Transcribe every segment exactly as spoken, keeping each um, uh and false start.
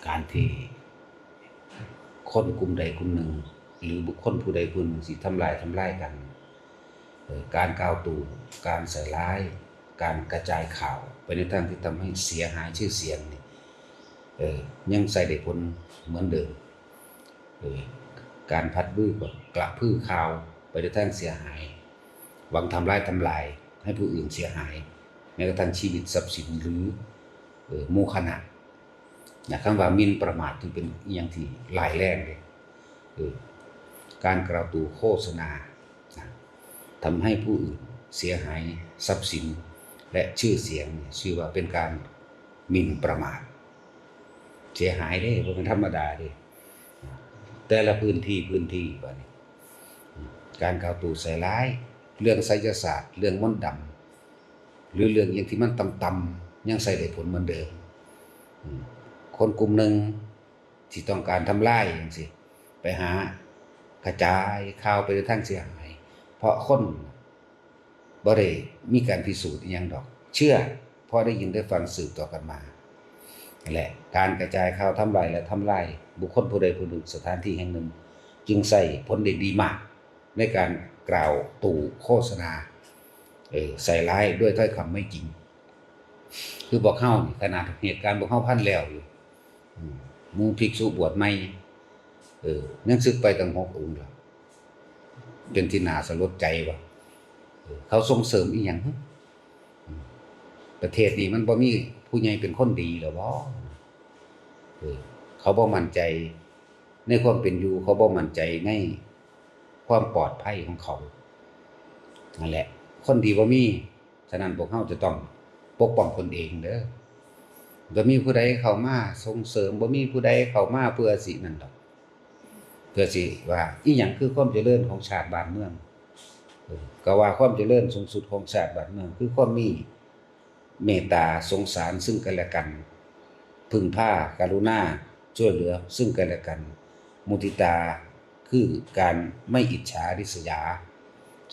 การที่คนกลุ่มใดกลุ่มหนึ่ง หรือบุคคลผู้ใดผู้หนึ่งสิทำลายทำลายกัน เอ่อ การกล่าวตู่ การใส่ร้าย การกระจายข่าวไปในทางที่ทำให้เสียหายชื่อเสียงนี่ เอ่อ ยังใส่ได้ผลเหมือนเดิม เอ่อ การพัดวื้อก็กระพือข่าวไปในทางเสียหาย หวังทำลายทำลายให้ผู้อื่นเสียหาย แม้กระทั่งชีวิตทรัพย์สินหรือ เอ่อ หมู่คณะ นะ คำว่าหมิ่นประมาทถือเป็นอหย่างที่ร้ายแรงเลย เออ การกล่าวตู่โฆษณา นะ ทำให้ผู้อื่นเสียหายทรัพย์สินและชื่อเสียงเนี่ย ชื่อว่าเป็นการหมิ่นประมาท เสียหายเด้ บ่เป็นธรรมดาเด้ แต่ละพื้นที่พื้นที่บัดนี้ การกล่าวตู่ใส่ร้าย เรื่องไสยศาสตร์ เรื่องมนต์ดำ หรือเรื่องอหย่างที่มันต่ำๆ ยังใส่ได้ผลเหมือนเดิม อืม คนกลุ่มหนึ่งที่ต้องการทำลายจังซี้ ไปหากระจายข่าวไปในทางเสียหาย เพราะคนบ่ได้มีการพิสูจน์อิหยังดอก เชื่อเพราะได้ยินได้ฟังสืบต่อกันมา และการกระจายข่าวทำลายและทำลายบุคคลผู้ใดผู้หนึ่ง สถานที่แห่งหนึ่ง จึงใส่ผลได้ดีมาก ในการกล่าวตู่โฆษณา เอ่อ ใส่ร้ายด้วยถ้อยคำไม่จริง คือพวกเฮานี่ ขนาดเหตุการณ์พวกเฮาพันแล้วอยู่ อืม หมู่ภิกษุบวชใหม่ เออ ยังสึกไปตั้งหกองค์แล้ว เป็นที่น่าสลดใจว่า เออ เขาส่งเสริมอิหยัง อืม ประเทศนี้มันบ่มีผู้ใหญ่เป็นคนดีเหรอบ่ เออ เขาบ่มั่นใจในความเป็นอยู่ เขาบ่มั่นใจในความปลอดภัยของเขา นั่นแหละ คนดีบ่มี ฉะนั้นพวกเฮาจะต้องปกป้องตนเองเด้อ บ่มีผู้ใดเข้ามาส่งเสริม บ่มีผู้ใดเข้ามาเพื่อสินั่นดอก เพื่อสิว่าอิหยังคือความเจริญของชาติบ้านเมือง เออ ก็ว่าความเจริญสูงสุดของชาติบ้านเมือง คือความมีเมตตาสงสารซึ่งกันและกัน พึ่งพากรุณาช่วยเหลือซึ่งกันและกัน มุทิตาคือการไม่อิจฉาริษยา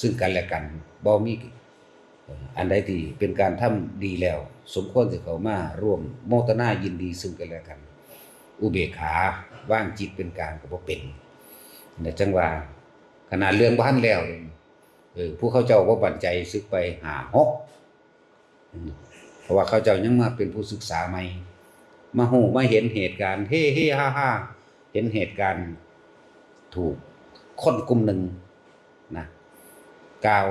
ซึ่งกันและกัน บ่มี เอ่อ อันใดที่เป็นการทำดีแล้ว สมควรสิเข้ามาร่วมโมทนายินดีซึ่งกันและกัน อุเบกขาวางจิตเป็นกลางก็บ่เป็น เนี่ย จังว่าขนาดเรื่องบ่ทันแล้ว เออ ผู้เขาเจ้าบ่มั่นใจ สึกไปห้าหก อืม เพราะว่าเขาเจ้ายังมาเป็นผู้ศึกษาใหม่ มาฮู้มาเห็นเหตุการณ์ เฮเฮฮ่าฮ่า เห็นเหตุการณ์ถูกคนกลุ่มหนึ่งนะ กล่าว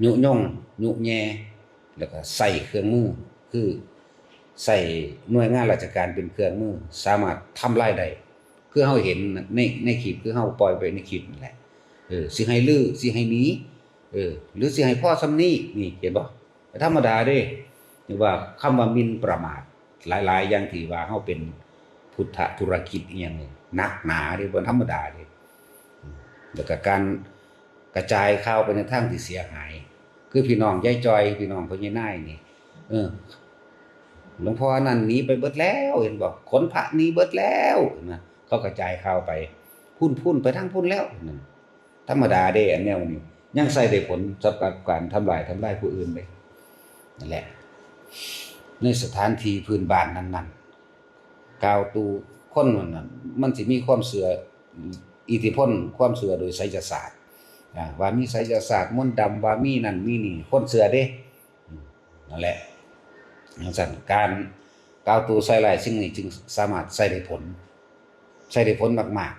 ยุยงยุแย่ แล้วก็ใช้เครื่องมือ คือใช้หน่วยงานราชการเป็นเครื่องมือ สามารถทำลายได้ คือเฮาเห็นใน ในคลิป คือเฮาปล่อยไปในคลิปนั่นแหละ เออ สิให้รื้อ สิให้หนี เออ หรือสิให้พอส่ำนี้ นี่ เห็นบ่ ธรรมดาเด้ หรือว่าคำว่าหมิ่นประมาท หลายๆ อย่างที่ว่าเฮาเป็นพุทธธุรกิจอิหยังนี่ หนักหนาเด้ บ่ธรรมดาเด้ อืม แล้วก็การกระจายข่าวไปในทางที่เสียหาย คือพี่น้องยายจอย พี่น้องพ่อใหญ่นายนี่ เออ หลวงพ่อนั่นหนีไปเบิดแล้ว เห็นบ่ ขนพระหนีเบิดแล้ว เห็นบ่ เขากระจายข่าวไป พุ้นๆ ไปทางพุ้นแล้ว นั่น ธรรมดาเด้ อันแนวนี้ยังใช้ได้ผลสำหรับการทำลาย ทำลายผู้อื่นเลย นั่นแหละ ในสถานที่พื้นบ้านนั้นๆ กล่าวตู่คนนั้นน่ะ มันสิมีความเชื่อ อิทธิพลความเชื่อโดยไสยศาสตร์ อ่า ว่ามีไสยศาสตร์มนต์ดำ ว่ามีนั่นมีนี่ คนเชื่อเด้ อืม นั่นแหละ จังซั่น การกล่าวตู่ใส่ร้ายสิ่งนี้จึงสามารถใช้ได้ผล ใช้ได้ผลมาก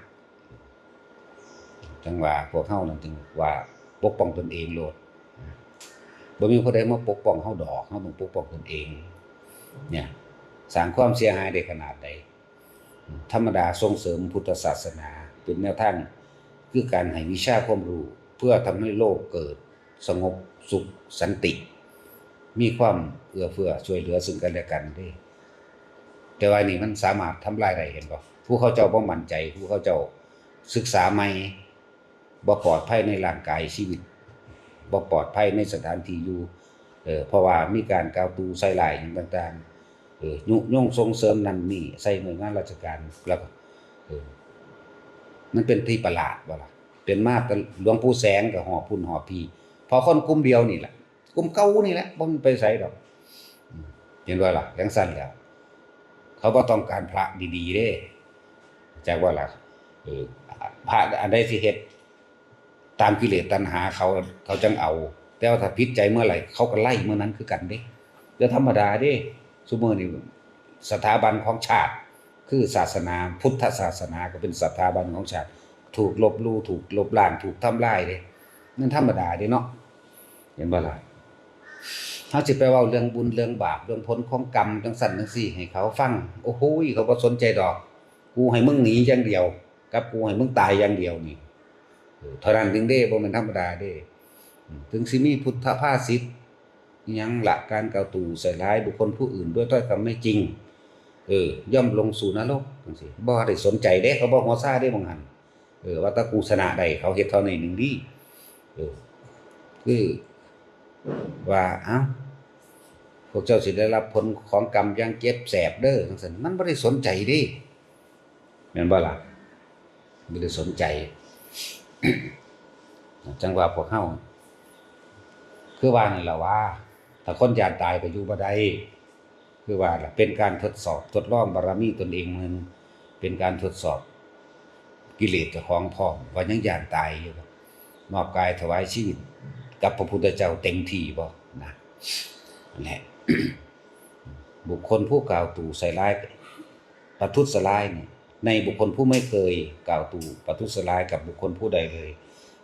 ๆ จังว่าพวกเฮานั่นจึงว่าปกป้องตนเองโลด บ่มีผู้ใดมาปกป้องเฮาดอก เฮาต้องปกป้องตนเอง เนี่ย สร้างความเสียหายได้ขนาดใด ธรรมดาส่งเสริมพุทธศาสนา เป็นแนวทาง คือการให้วิชาความรู้ เพื่อทำให้โลกเกิดสงบสุขสันติ มีความเอื้อเฟื้อช่วยเหลือซึ่งกันและกันเด้ แต่ว่านี่มันสามารถทำลายได้ เห็นบ่ ผู้เขาเจ้าบ่มั่นใจ ผู้เขาเจ้าศึกษาใหม่ บ่ปลอดภัยในร่างกายชีวิต บ่ปลอดภัยในสถานที่อยู่ เอ่อ เพราะว่ามีการกล่าวตู่ใส่ร้ายหยังต่างๆ เอ่อ ยุยงส่งเสริมนั่นนี่ใส่หน่วยงานราชการ แล้วก็ เอ่อ มันเป็นที่ประหลาดบ่ล่ะ เป็นมาแต่หลวงปู่แสงก็ฮอดพุ้นฮอดพี้ เพราะคนกลุ่มเดียวนี่แหละ กลุ่มเก่านี่แหละ บ่มันไปไสดอก อืม เห็นบ่ล่ะ? จั่งซั้นแหล้ว เขาบ่ต้องการพระดีๆเด้ จักว่าล่ะ เออ พระอันใดสิเฮ็ดตามกิเลสตัณหาเขา เขาจั่งเอา แต่ว่าถ้าผิดใจเมื่อไหร่ เขาก็ไล่เมื่อนั้นคือกันเด้ เรื่องธรรมดาเด้ ซุมื้อนี้สถาบันของชาติ คือศาสนา พุทธศาสนาก็เป็นสถาบันของชาติ ถูกลบลู่ ถูกลบล้าง ถูกทำลายเด้ นั่นธรรมดาเด้เนาะ เห็นบ่ล่ะ? เฮาสิไปเว้าเรื่องบุญเรื่องบาป เรื่องผลของกรรมจั่งซั้นจั่งซี้ให้เขาฟัง โอ้โห เขาบ่สนใจดอก กูให้มึงหนีอย่างเดียว กับกูให้มึงตายอย่างเดียวนี่ เออ เท่านั้นเองเด้ บ่แม่นธรรมดาเด้ อืม ถึงสิมีพุทธภาษิต อิหยังละ การกล่าวตู่ใส่ร้ายบุคคลผู้อื่นด้วยถ้อยคำไม่จริง เออ ย่อมลงสู่นรกจั่งซี้ บ่ได้สนใจเด้ เขาบ่หัวซาเด้บางหั้น เออ ว่าแต่กูชนะได้ เขาเฮ็ดเท่านี้หนึ่งดี เออ คือว่า เอ้า พวกเจ้าสิได้รับผลของกรรมอย่างเจ็บแสบเด้อ จั่งซั้น มันบ่ได้สนใจเด้ แม่นบ่ล่ะ? บ่ได้สนใจ จั่งว่าพวกเฮา คือว่านั่นล่ะว่า ถ้าคนย้านตายก็อยู่บ่ได้ คือว่าล่ะ เป็นการทดสอบ ทดลองบารมีตนเองหนึ่ง เป็นการทดสอบกิเลสเจ้าของพร้อม ว่ายังย้านตายอยู่บ่ มอบกายถวายชีวิตกับพระพุทธเจ้าเต็มที่บ่นะ นั่นแหละ บุคคลผู้กล่าวตู่ใส่ร้าย ประทุษร้ายเนี่ย ในบุคคลผู้ไม่เคยกล่าวตู่ประทุษร้ายกับบุคคลผู้ใดเลย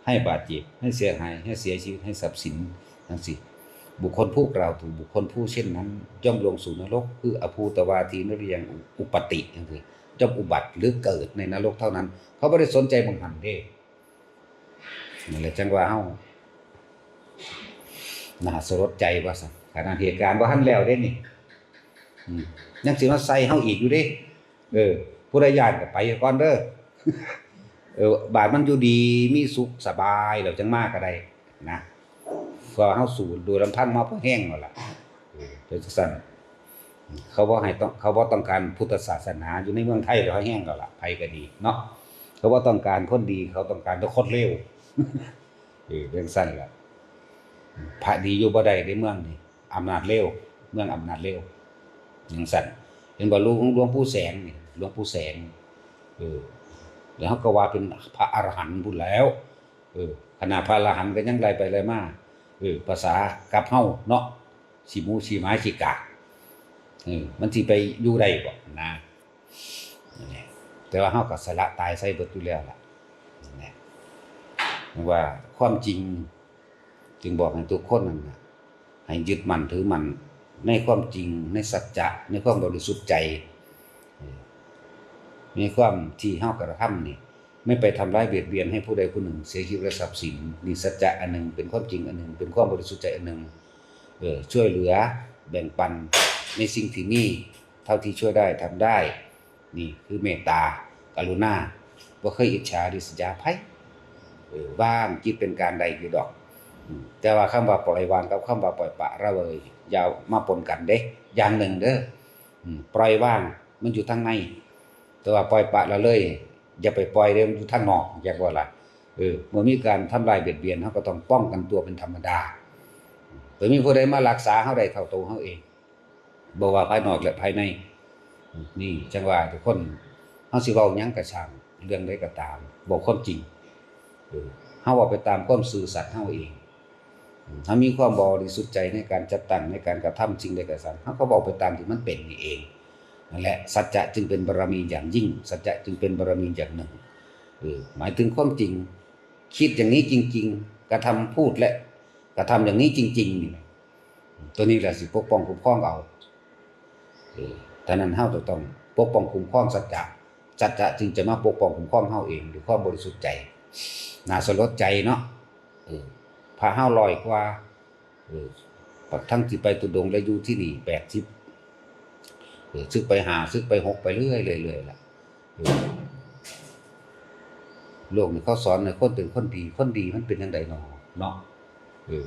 ให้บาดเจ็บ ให้เสียหาย ให้เสียชีวิต ให้ทรัพย์สิน จั่งซี้ บุคคลผู้กล่าวตู่บุคคลผู้เช่นนั้น ย่อมลงสู่นรก คืออภูตวาทีนรยังอุปัตติ จั่งซี้ ย่อมอุบัติหรือเกิดในนรกเท่านั้น เขาบ่ได้สนใจหม่องหั้นเด้ นั่นแหละจั่งว่าเฮา น่าสลดใจว่าซั่น ขนาดเหตุการณ์บ่ทันแล้วเด้นี่ อืม ยังสิมาใส่เฮาอีกอยู่เด้ เออ ผู้ใดย้านก็ไปก่อนเด้อ เออ บาดมันอยู่ดีมีสุขสบายแล้วจั่งมาก็ได้นะ เพราะเฮาสู้โดยลำพังมาพอแฮงแล้วล่ะ เออ เป็นจั่งซั้น เขาบ่ให้ต้อง เขาบ่ต้องการพุทธศาสนาอยู่ในเมืองไทยแล้ว แฮงแล้วล่ะ ไผก็ดีเนาะ เขาบ่ต้องการคนดี เขาต้องการแต่คนเลว เออ เป็นจั่งซั้นล่ะ พระดีอยู่บ่ได้ในเมืองนี่ อำนาจเลว เมืองอำนาจเลว จั่งซั้น เห็นบ่ หลวง หลวงปู่แสงนี่ หลวงปู่แสง เออ แล้วเขาก็ว่าเป็นพระอรหันต์พู้นแล้ว เออ ขนาดพระอรหันต์ก็ยังไล่ไปไล่มา เออ ภาษากับเฮาเนาะ สิหมูสิหมาสิกาก เออ มันสิไปอยู่ได้บ่นะ นั่นแหละ แต่ว่าเฮาก็สละตายใส่เบิดอยู่แล้วล่ะ นั่นแหละ ว่าความจริงจึงบอกให้ทุกคนนั่นน่ะ ให้ยึดมั่นถือมั่นในความจริง ในสัจจะ ในความบริสุทธิ์ใจ เออ ในความที่เฮากระทำนี่ ไม่ไปทำร้ายเบียดเบียนให้ผู้ใดผู้หนึ่งเสียชีวิตและทรัพย์สิน นี่สัจจะอันหนึ่ง เป็นความจริงอันหนึ่ง เป็นความบริสุทธิ์ใจอันหนึ่ง เออ ช่วยเหลือแบ่งปันในสิ่งที่มี เท่าที่ช่วยได้ทำได้ นี่คือเมตตา กรุณา บ่เคยอิจฉาริษยาไผ เออ วางจิตเป็นกลางได้อยู่ดอก อืม แต่ว่าคำว่าปล่อยวางกับคำว่าปล่อยปละละเลย อย่ามาปนกันเด้ อย่างหนึ่งเด้อ อืม ปล่อยวางมันอยู่ทางใน แต่ว่าปล่อยปละละเลย อย่าไปปล่อยเด้ มันอยู่ทางนอก จักว่าล่ะ เออ เมื่อมีการทำลายเบียดเบียน เฮาก็ต้องป้องกันตัวเป็นธรรมดา บ่มีผู้ใดมารักษาเฮาได้เท่าตัวเฮาเอง บ่ว่าภายนอกและภายใน นี่จั่งว่าทุกคน เฮาสิเว้าหยังก็ช่าง เรื่องใดก็ตาม บอกความจริง เออ เฮาเว้าไปตามความซื่อสัตย์เฮาเอง เฮามีความบริสุทธิ์ใจในการจัดตั้ง ในการกระทำสิ่งใดก็ตาม เฮาก็เว้าไปตามที่มันเป็นนี่เอง นั่นแหละ สัจจะจึงเป็นบารมีอย่างยิ่ง สัจจะจึงเป็นบารมีอย่างหนึ่ง เออ หมายถึงความจริง คิดอย่างนี้จริงๆ กระทำพูดและกระทำอย่างนี้จริงๆ นี่แหละ ตัวนี้แหละสิปกป้องคุ้มครองเอา เออ ฉะนั้นเฮาจะต้องปกป้องคุ้มครองสัจจะ สัจจะจึงจะมาปกป้องคุ้มครองเฮาเองด้วยความบริสุทธิ์ใจ น่าสลดใจเนาะ เออ พระเฮาร้อยกว่า เออ บัดทั้งที่ไปธุดงค์และอยู่ที่นี่แปดสิบ เออ สึกไปห้า สึกไปหก ไปเรื่อยๆ เรื่อยๆ ล่ะ เออ โลกนี่เขาสอนให้คนเป็นคนดี คนดีมันเป็นจั่งใดน้อ เนาะ เออ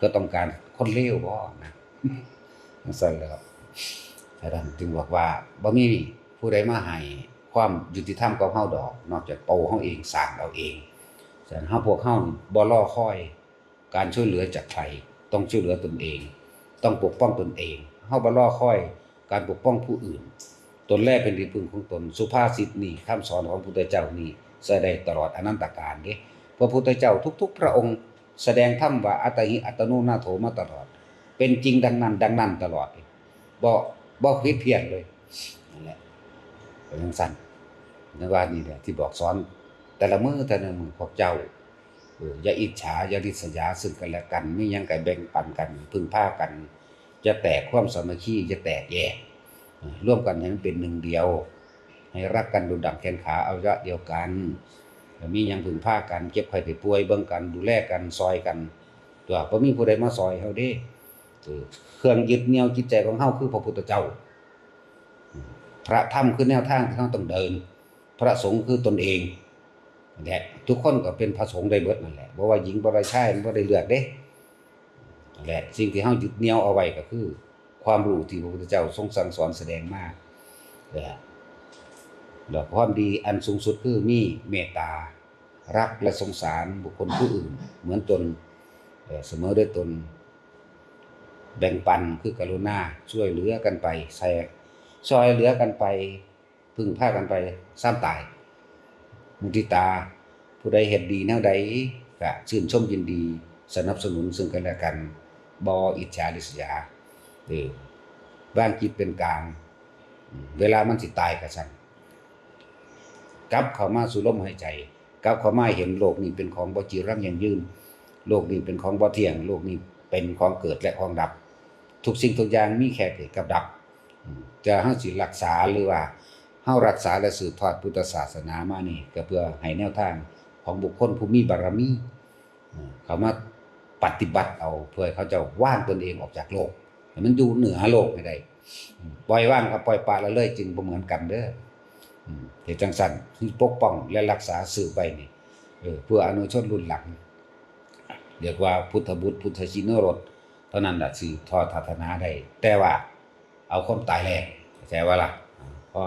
ก็ต้องการคนเลวบ่นะ จั่งซั้นแหล้ว อาจารย์จึงบอกว่า บ่มีผู้ใดมาให้ความยุติธรรมกับเฮาดอก นอกจากตัวเฮาเอง สร้างเอาเอง ฉะนั้นเฮา พวกเฮานี่บ่รอคอยการช่วยเหลือจากใคร ต้องช่วยเหลือตนเอง ต้องปกป้องตนเอง เฮาบ่รอคอยการปกป้องผู้อื่น ตนแลเป็นที่พึ่งของตน สุภาษิตนี้ คำสอนของพระพุทธเจ้านี้ ใช้ได้ตลอดอนันตกาลเด้ พระพุทธเจ้าทุกๆ พระองค์แสดงธรรมว่า อัตตาหิ อัตตโน นาโถ มาตลอด เป็นจริงดังนั้น ดังนั้นตลอด บ่ บ่ผิดเพี้ยนเลย นั่นแหละ เป็นจั่งซั้น จั่งว่านี่แหละที่บอกสอน แต่ละมื้อแต่ละมื้อ พวกเจ้า เออ อย่าอิจฉา อย่าริษยาซึ่งกันและกัน มีหยังก็แบ่งปันกัน พึ่งพากัน อย่าแตก ความสามัคคีอย่าแตกแยก เออ ร่วมกันให้มันเป็นหนึ่งเดียว ให้รักกันดุจดั่งแขนขาอวัยวะเดียวกัน มีหยังพึ่งพากัน เจ็บไข้ได้ป่วยเบิ่งกัน ดูแลกัน ซ่อยกัน ตัว บ่มีผู้ใดมาซ่อยเฮาเด้ เออ เครื่องยึดเหนี่ยวจิตใจของเฮาคือพระพุทธเจ้า พระธรรมคือแนวทางที่เฮาต้องเดิน พระสงฆ์คือตนเอง และทุกคนก็เป็นพระสงฆ์ได้เบิดนั่นแหละ บ่ว่าหญิงบ่ว่าชาย บ่ได้เลือกเด้ และสิ่งที่เฮายึดเหนี่ยวเอาไว้ก็คือ ความรู้ที่พระพุทธเจ้าทรงสั่งสอนแสดงมา และ แล้วความดีอันสูงสุดคือมีเมตตา รักและสงสารบุคคลผู้อื่นเหมือนตน เอ่อ เสมอด้วยตน แบ่งปันคือกรุณา ช่วยเหลือกันไป แชร์ ซ่อยเหลือกันไป พึ่งพากันไป ซามตาย มุทิตา ผู้ใดเฮ็ดดีแนวใด ก็ชื่นชมยินดี สนับสนุนซึ่งกันและกัน บ่อิจฉาริษยา เออ วางจิตเป็นกลาง อืม เวลามันสิตายก็ช่าง กลับเข้ามาสู่ลมหายใจ กลับเข้ามาเห็นโลกนี้เป็นของบ่จีรังยั่งยืน โลกนี้เป็นของบ่เที่ยง โลกนี้เป็นของเกิดและของดับ ทุกสิ่งทุกอย่างมีแค่เกิดกับดับ อืม จะเฮาสิรักษาหรือว่าเฮารักษาและสืบทอดพุทธศาสนามานี่ ก็เพื่อให้แนวทางของบุคคลผู้มีบารมี อืม เข้ามาปฏิบัติเอา เพื่อให้เขาเจ้าวางตนเองออกจากโลก ให้มันอยู่เหนือโลกให้ได้ อืม ปล่อยวางกับปล่อยปละละเลยจึงบ่เหมือนกันเด้อ อืม เฮ็ดจั่งซั้น คือปกป้องและรักษาสืบไว้นี่ เออ เพื่ออนุชนรุ่นหลัง เรียกว่าพุทธบุตร พุทธชินรส เท่านั้นล่ะ สืบทอดศาสนาได้ แต่ว่าเอาความตายแลก เข้าใจบ่ล่ะ อ่า พอ